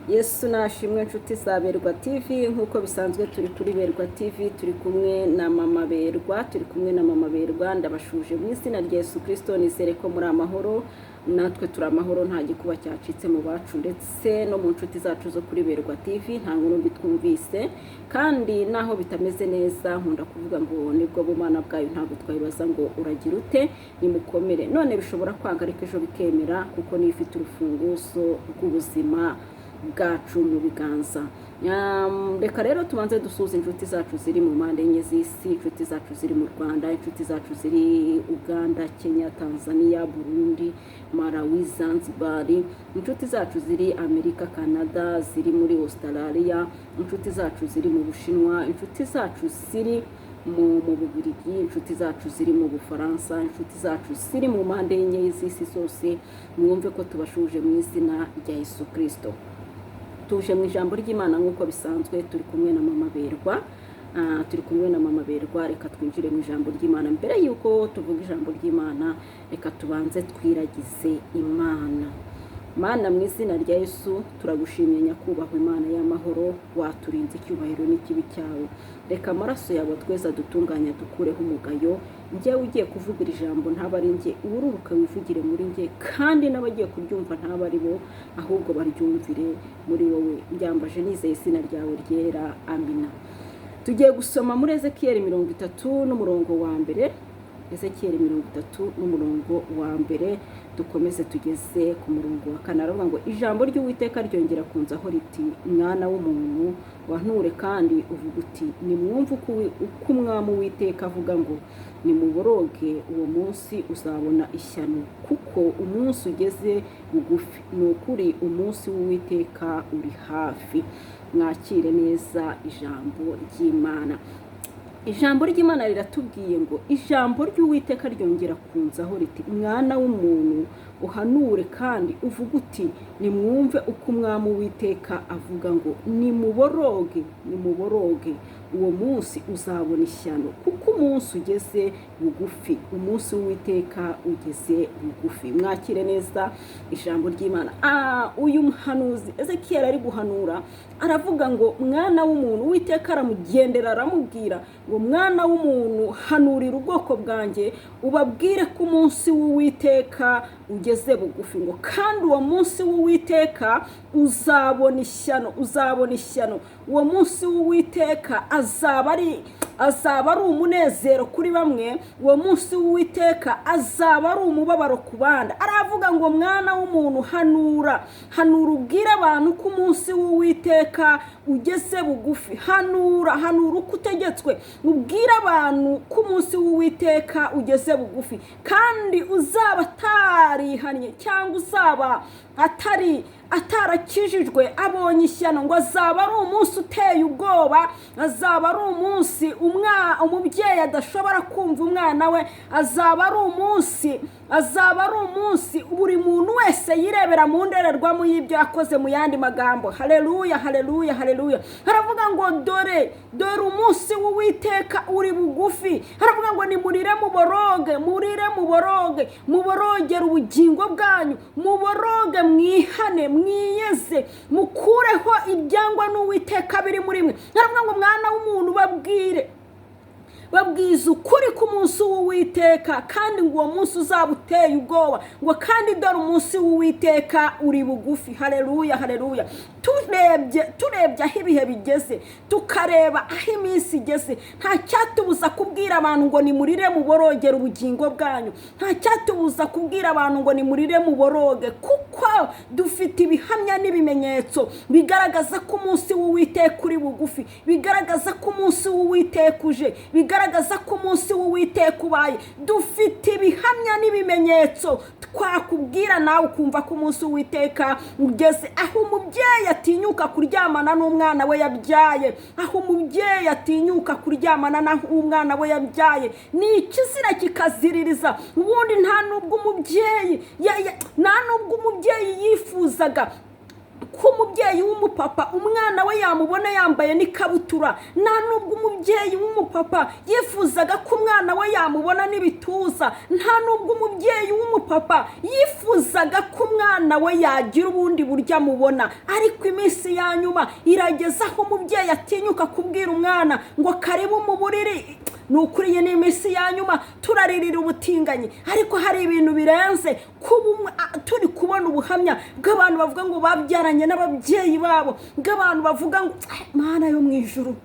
Yesu nashimwe, inshuti za Berwa TV. Nk'uko bisanzwe turi kuri Berwa TV, turi kumwe na Mama Berwa, turi kumwe na Mama Berwa. Ndabashuje mu izina rya Yesu Kirisito. Nizere ko muri amahoro, natwe turi amahoro, nta gikuba cyacitse mu bacu ndetse no mu nshuti zacu zo kuri Berwa TV. Nta nkuru mbi twumvise, kandi naho bitameze neza, nkunda kuvuga ngo nibwo bumana bwayo, ntabwo twabibaza ngo uragira ute. Nimukomere. None bishobora kwanga ariko ejo bikemera, kuko niyo ifite urufunguzo rw'ubuzima bwacu mu biganza. Reka rero tubanze dusuhuze inshuti zacu ziri mu mpande enye z'isi, inshuti zacu ziri mu Rwanda, inshuti zacu ziri Uganda, Kenya, Tanzania, Burundi, Malawi, Zanzibar, inshuti zacu ziri Amerika, Canada, ziri muri Australia, inshuti zacu ziri mu Bushinwa, inshuti zacu ziri mu Bubiligi, inshuti zacu ziri mu Bufaransa, inshuti zacu ziri mu mpande enye z'isi zose. Mwumve ko tubashuje mu izina rya Yesu Kirisito. Tuje mu ijambo ry'Imana nk'uko bisanzwe, turi kumwe na Mama Berwa. Turi kumwe na Mama Berwa. Reka twinjire mu ijambo ry'Imana. Mbere y'uko tuvuga ijambo ry'Imana, reka tubanze twiragize Imana. Mana, mu izina rya Yesu, turagushimiye nyakubahwa Imana y'amahoro, waturinze, icyubahiro n'ikibi cyawe. Reka amaraso yawe tweza dutunganya, dukureho umugayo. Njyewe ugiye kuvugira ijambo ntaba ari njye, ururuka wivugire muri njye, kandi n'abagiye kuryumva ntaba ari bo, ahubwo baryumvire muri wowe. Mbyambaje nizeye izina ryawe ryera, amina. Tugiye gusoma muri Ezekiyeli 30 n'umurongo wa mbere. Ezekiyeli 30 n'umurongo wa mbere, dukomeze tugeze ku murongo wa kane. Aravuga ngo: "Ijambo ry'Uwiteka ryongera kunzaho riti: Mwana w'umuntu, wanture kandi uvuga uti: Nimwumve uko Umwami Uwiteka avuga ngo: Nimuboroge, uwo munsi uzabona ishyano, kuko umunsi ugeze bugufi. Ni ukuri umunsi w'Uwiteka uri hafi." Mwakire neza ijambo ry'Imana. Ijambo ry'Imana riratubwiye ngo: "Ijambo ry'Uwiteka ryongera kunzaho riti: Mwana w'umuntu, uhanure kandi uvuge uti: Nimwumve uko Umwami Uwiteka avuga ngo: Nimuboroge, nimuboroge, uwo munsi uzabona ishyano, kuko umunsi ugeze bugufi, umunsi w'Uwiteka ugeze bugufi." Mwakire neza ijambo ry'Imana. Uyu muhanuzi Ezekiyeli ari guhanura, aravuga ngo: "Mwana w'umuntu." Uwiteka aramugendera, aramubwira ngo: "Mwana w'umuntu, hanurira ubwoko bwanjye, ubabwire ko umunsi w'Uwiteka ugeze bugufi, ngo kandi uwo munsi w'Uwiteka uzabona ishyano, uzabona ishyano. Uwo munsi w'Uwiteka azaba ari umunezero kuri bamwe, uwo munsi w'Uwiteka azaba ari umubabaro ku bandi." Aravuga ngo: "Mwana w'umuntu, hanura, hanura, ubwire abantu ko umunsi w'Uwiteka ugeze bugufi. Hanura, hanura uko utegetswe, ubwire abantu ko umunsi w'Uwiteka ugeze bugufi, kandi uzaba atarihannye cyangwa uzaba atarakijijwe abonye ishyano, ngo azaba ari umunsi uteye ubwoba, azaba ari umunsi umubyeyi adashobora kumva umwana we, azaba ari umunsi buri muntu wese yirebera mu ndorerwamo y'ibyo yakoze." Mu yandi magambo, haleluya, haleluya, haleluya. Haravuga ngo: "Dore, dore umunsi w'Uwiteka uri bugufi." Haravuga ngo: "Nimurire, muboroge, murire, muboroge, muborogere ubugingo bwanyu, muboroge, mwihane, mwiyeze, mukureho ibyangwa n'Uwiteka biri muri mwe." Haravuga ngo: "Mwana w'umuntu, babwire, babwiza ukuri ku munsi w'Uwiteka, kandi ngo uwo munsi uzaba uteye ubwoba, ngo kandi dore umunsi w'Uwiteka uri bugufi." Haleluya, haleluya. Turebye aho ibihe bigeze, tukareba aho iminsi igeze, nta cyatubuza kubwira abantu ngo: "Nimurire, muborogere ubugingo bwanyu." Nta cyatubuza kubwira abantu ngo: "Nimurire, muboroge," kuko dufite ibihamya n'ibimenyetso bigaragaza ko umunsi w'Uwiteka uri bugufi, bigaragaza ko umunsi w'Uwiteka uje, bigaragaza ko umunsi w'Uwiteka ubaye. Dufite ibihamya n'ibimenyetso twakubwira nawe ukumva ko umunsi w'Uwiteka ugeze. Aho umubyeyi atinyuka kuryamana n'umwana we yabyaye, aho umubyeyi atinyuka kuryamana n'umwana we yabyaye, ni ikizira kikaziririza. Ubundi nta nubwo umubyeyi yifuzaga Ko umubyeyi w'umupapa umwana we yamubona yambaye n'ikabutura, nta nubwo umubyeyi w'umupapa yifuzaga ko umwana we yamubona n'ibituza, nta nubwo umubyeyi w'umupapa yifuzaga ko umwana we yagira ubundi buryo amubona. Ariko iminsi ya nyuma irageze aho umubyeyi atinyuka kubwira umwana ngo karibu mu buriri. Ni ukuri, iyi ni iminsi ya nyuma. Turaririra ubutinganyi, ariko hari ibintu birenze kuba turi kubona ubuhamya bw'abantu bavuga ngo babyaranye n'ababyeyi babo, bw'abantu bavuga ngo Mana yo mu ijuru,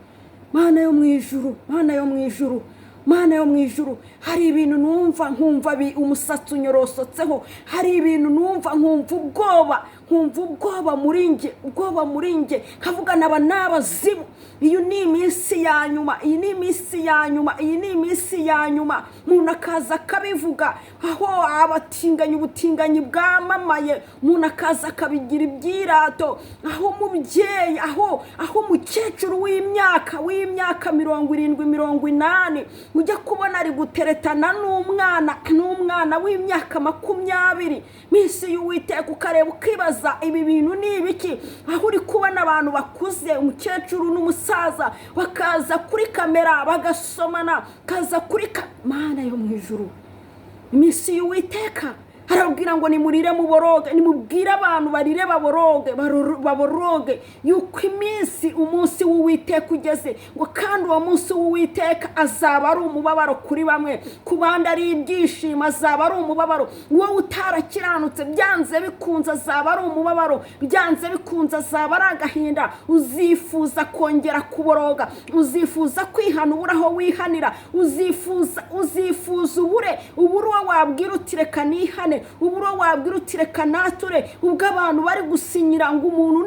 Mana yo mu ijuru, Mana yo mu ijuru, Mana yo mu ijuru. Hari ibintu numva nkumva umusatsi unyorosotseho. Hari ibintu numva nkumva ubwoba, nkumva ubwoba muri nge, ubwoba muri nge, nkavuga naba n'abazimu. Iyi ni iminsi ya nyuma, iyi ni iminsi ya nyuma, iyi ni iminsi ya nyuma. Umuntu akaza akabivuga, aho abatinganyi, ubutinganyi bwamamaye, umuntu akaza akabigira ibyirato, aho umubyeyi, aho umukecuru w'imyaka 70, 80, ujya kubona ari guteretana n'umwana w'imyaka 20. Minsi y'Uwiteka, ukareba ukibaza ibi bintu ni ibiki? Aho uri kubona abantu bakuze, umukecuru n'umusaza, bakaza kuri kamera bagasomana, kaza kuri Mana yo mu ijuru. Iminsi y'Uwiteka arabwira ngo nimurire muboroge, nimubwire abantu barire baboroge, baboroge yuko iminsi, umunsi w'Uwiteka ugeze, ngo kandi uwo munsi w'Uwiteka azaba ari umubabaro kuri bamwe, ku bandi ari ibyishimo. Azaba ari umubabaro. Wowe utarakiranutse, byanze bikunze azaba ari umubabaro, byanze bikunze azaba ari agahinda. Uzifuza kongera kuboroga, uzifuza kwihana ubura aho wihanira, uzifuza ubure uwo wabwira uti reka nihane, ubure uwo wabwira uti reka nature. Ubwo abantu bari gusinyira ngo umuntu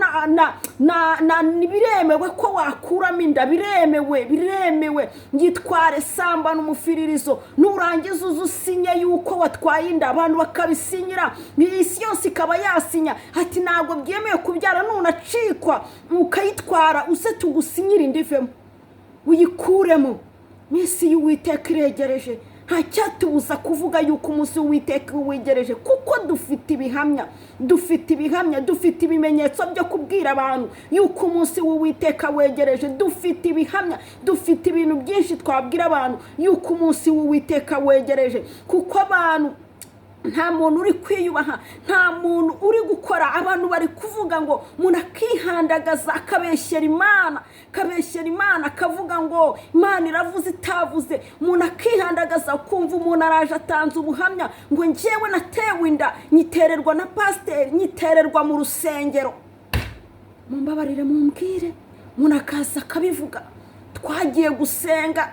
na biremewe ko wakuramo inda, biremewe, biremewe, yitware sambana umufiririzo, nurangiza uze usinye yuko watwaye inda. Abantu bakabisinyira, isi yose ikaba yasinya ati ntabwo byemewe kubyara, nunacikwa ukayitwara uze tugusinyire indi ivemo uyikuremo. Minsi y'Uwiteka iregereje. Nta cyatubuza kuvuga yuko umunsi w'Uwiteka wegereje, kuko dufite ibihamya, dufite ibihamya, dufite ibimenyetso byo kubwira abantu yuko umunsi w'Uwiteka wegereje. Dufite ibihamya, dufite ibintu byinshi twabwira abantu yuko umunsi w'Uwiteka wegereje, kuko abantu, nta muntu uri kwiyubaha, nta muntu uri gukora. Abantu bari kuvuga ngo umuntu akihandagaza, akabeshyera Imana, akabeshyera Imana, akavuga ngo Imana iravuze itavuze. Umuntu akihandagaza, ukumva umuntu araje atanze ubuhamya ngo njyewe natewe inda, nyitererwa na pasiteri, nyitererwa mu rusengero. Mumbabarire mumbwire, umuntu akaza akabivuga: twagiye gusenga,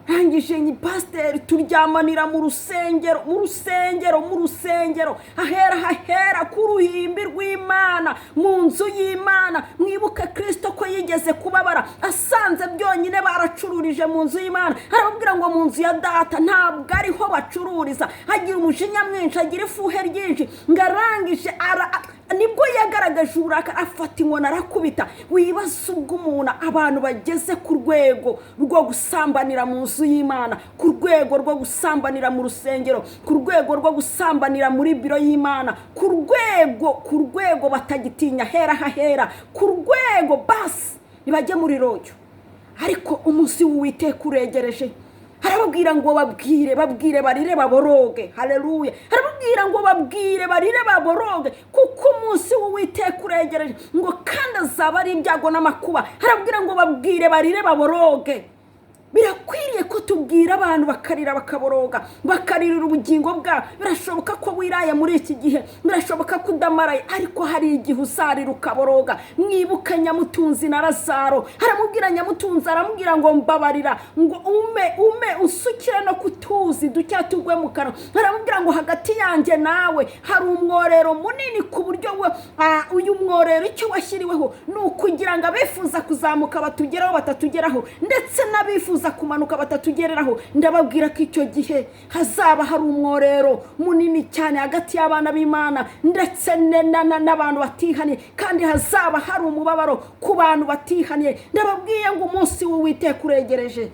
ntangije ni pasiteri, turyamanira mu rusengero, mu rusengero, mu rusengero, ahera hahera ku ruhimbi rw'Imana, mu nzu y'Imana. Mwibuke Kirisito ko yigeze kubabara asanze byonyine baracururije mu nzu y'Imana, arababwira ngo mu nzu ya Data ntabwo ariho bacururiza. Agira umujinya mwinshi, agira ifuhe ryinshi, ngo arangije nibwo yagaragaje uburakari, afata inkoni arakubita. Wibaza ubwo umuntu, abantu bageze ku rwego rwo gusambanira mu nzu y'Imana, ku rwego rwo gusambanira mu rusengero, ku rwego rwo gusambanira muri biro y'Imana, ku rwego batagitinya hera hahera, ku rwego basi ntibajye muri rojyo. Ariko umunsi w'Uwiteka uregereje. Arababwira ngo babwire, babwire barire baboroge. Haleluya! Arababwira ngo babwire barire baboroge, kuko umunsi w'Uwiteka uregereje, ngo kandi azaba ari ibyago n'amakuba. Arababwira ngo babwire barire baboroge. Birakwiriye ko tubwira abantu bakarira bakaboroga, bakaririra ubugingo bwabo. Birashoboka ko wiraya muri iki gihe, birashoboka ko udamaraye, ariko hari igihe uzarira ukaboroga. Mwibuke Nyamutunzi na Lazaro. Aramubwira, Nyamutunzi aramubwira ngo mbabarira, ngo ume usukire no kutuzi ducya tugwe mu kanwa. Aramubwira ngo hagati yanjye nawe hari umworero munini, ku buryo we uyu mworero icyo washyiriweho ni ukugira ngo abifuza kuzamuka batugeraho batatugeraho, ndetse n'abifuza kumanuka batatugereraho. Ndababwira ko icyo gihe hazaba hari umworero munini cyane hagati y'abana b'Imana ndetse n'abantu batihaniye, kandi hazaba hari umubabaro ku bantu batihaniye. Ndababwiye ngo umunsi w'Uwiteka uregereje,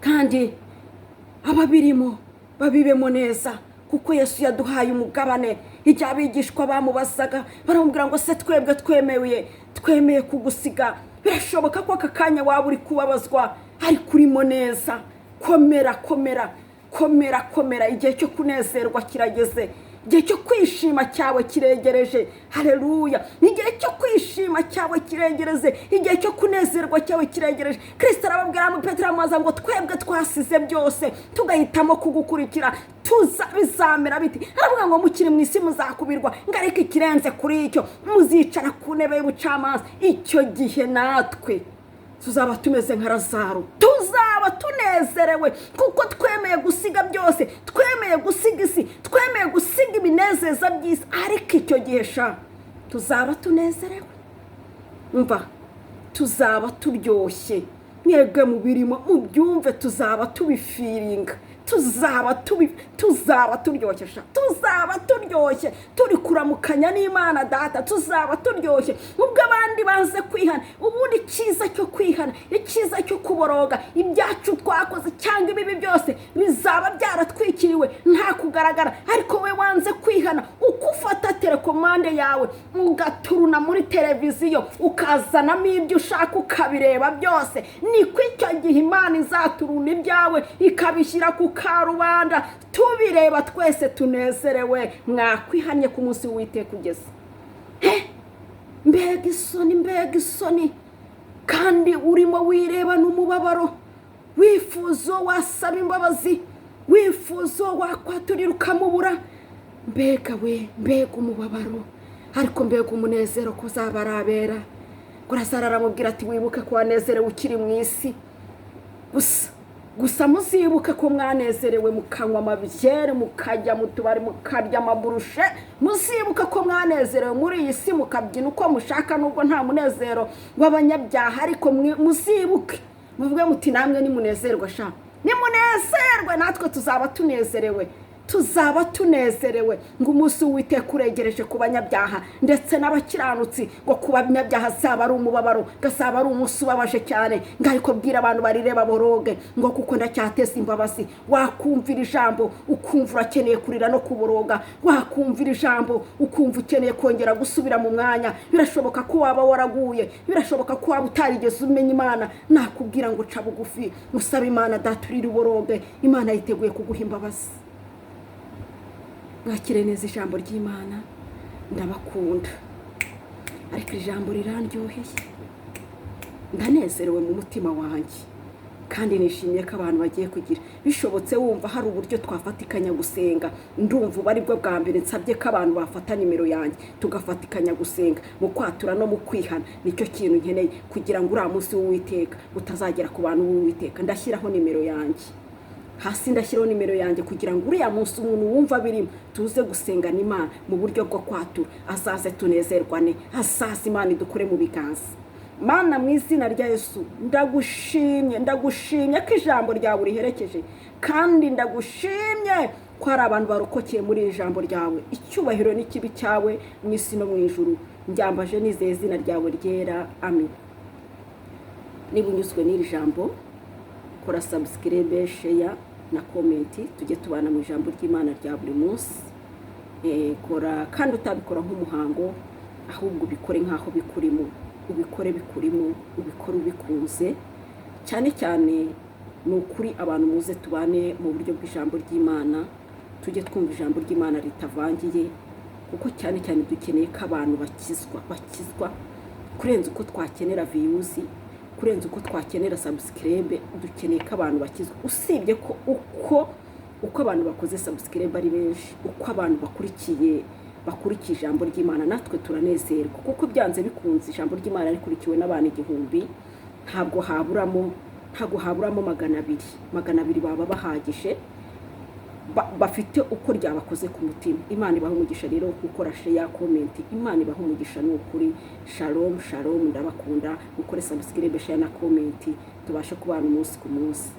kandi ababirimo babibemo neza. Kuko Yesu yaduhaye umugabane. Igihe abigishwa bamubazaga, baramubwira ngo: "Se twebwe twemeye kugusiga?" Birashoboka ko aka kanya waba uri kubabazwa, ariko urimo neza. Komera, komera, komera, komera. Igihe cyo kunezerwa kirageze, igihe cyo kwishima cyawe kiregereje. Hareruya! Igihe cyo kwishima cyawe kiregereze, igihe cyo kunezerwa cyawe kiregereje. Kirisito arababwira mu Petero, aramubaza ngo: "Twebwe twasize byose tugahitamo kugukurikira, tuza bizamera biti?" Aravuga ngo: "Mukiri mu isi muzakubirwa," ngo: "ariko ikirenze kuri icyo, muzicara ku ntebe y'ubucamanza." Icyo gihe natwe tuzaba tumeze nka Lazaro, tuzaba tunezerewe kuko twemeye gusiga byose, twemeye gusiga isi, twemeye gusiga ibinezeza by'isi. Ariko icyo gihe sha tuzaba tunezerewe, mva tuzaba turyoshye. Mwebwe mubirimo mubyumve, tuzaba tubifiringa, tuzaba turyoshye sha, tuzaba turyoshye turi kuramukanya n'Imana Data, tuzaba turyoshye ubwo abandi banze kwihana. Ubundi icyiza cyo kwihana, icyiza cyo kuboroga, ibyacu twakoze cyangwa ibibi byose bizaba byaratwikiriwe, nta kugaragara. Ariko we wanze kwihana, uko ufata telekomande yawe ugaturuna muri televiziyo, ukazanamo ibyo ushaka, ukabireba byose, niko icyo gihe Imana izaturuna ibyawe ikabishyira ku karubanda, tubireba twese tunezerewe. Mwakwihannye ku munsi w'Uwiteka ugeze? Mbega isoni, mbega isoni! Kandi urimo wirebana umubabaro, wifuza uwo wasaba imbabazi, wifuza uwo wakwaturira ukamubura. Mbega we, mbega umubabaro! Ariko mbega umunezero ko uzaba arabera! Lazaro aramubwira ati: "Wibuke ko wanezerewe ukiri mu isi." Gusa gusa muzibuke ko mwanezerewe, mukanywa amabyeri, mukajya mu tubari, mukarya amaburushe. Muzibuke ko mwanezerewe muri iyi si, mukabyina uko mushaka, nubwo nta munezero w'abanyabyaha. Ariko muzibuke muvuge muti: "Namwe nimunezerwa sha, nimunezerwe, natwe tuzaba tunezerewe, tuzaba tunezerewe." Ngo umunsi w'Uwiteka uregereje ku banyabyaha ndetse n'abakiranutsi. Ngo ku banyabyaha azaba ari umubabaro, gazaba ari umunsi ubabaje cyane. Ngo ariko bwira abantu barire baboroge, ngo kuko ndacyateza imbabazi. Wakumvira ijambo ukumva urakeneye kurira no kuboroga, wakumvira ijambo ukumva ukeneye kongera gusubira mu mwanya. Birashoboka ko waba waraguye, birashoboka ko waba utarigeze umenya Imana. Nakubwira ngo ca bugufi, usabe Imana Data, urire uboroge. Imana yiteguye kuguha imbabazi. Mwakire neza ijambo ry'Imana. Ndabakunda, ariko iri jambo rirandyoheye, ndanezerewe mu mutima wanjye kandi nishimiye ko abantu bagiye kugira. Bishobotse wumva hari uburyo twafatikanya gusenga, ndumva ubu aribwo bwa mbere nsabye ko abantu bafata nimero yanjye tugafatikanya gusenga mu kwatura no mu kwihana. Nicyo kintu nkeneye kugira ngo uriya munsi w'Uwiteka utazagera ku bantu b'Uwiteka. Ndashyiraho nimero yanjye hasi, ndashyiraho nimero yanjye kugira ngo uriya munsi umuntu wumva birimo tuze gusengana Imana mu buryo bwo kwatura, azaze tunezerwane, azaze Imana idukore mu biganza. Mana, mu izina rya Yesu, ndagushimye, ndagushimye ko ijambo ryawe uriherekeje, kandi ndagushimye ko hari abantu barokokeye muri iri jambo ryawe. Icyubahiro n'ikibi cyawe mu isi no mu ijuru. Mbyambaje nizeye izina ryawe ryera, amen. Niba unyuzwe n'iri jambo, kora subscribe, share na comment, tujye tubana mu ijambo ry'Imana rya buri munsi. Kora kandi utabikora nk'umuhango, ahubwo ubikore nk'aho bikurimo, ubikore bikurimo, ubikore ubikunze. Cyane cyane ni ukuri, abantu muze tubane mu buryo bw'ijambo ry'Imana, tujye twumva ijambo ry'Imana ritavangiye, kuko cyane cyane dukeneye ko abantu bakizwa, bakizwa kurenza uko twakenera views, kurenza uko twakenera subscribe. Dukeneye ko abantu bakizwa. Usibye ko uko abantu bakoze subscribe ari benshi, uko abantu bakurikiye ijambo ry'Imana, natwe turanezerwa, kuko byanze bikunze ijambo ry'Imana rikurikiwe n'abantu 1000, ntabwo haburamo 200, 200 baba bahagije bafite uko ryabakoze ku mutima. Imana ibaha umugisha rero gukora share, comment. Imana ibaha umugisha ni ukuri. Shalom, shalom, ndabakunda. Mukore subscribe, share na comment, tubashe kubana umunsi ku munsi.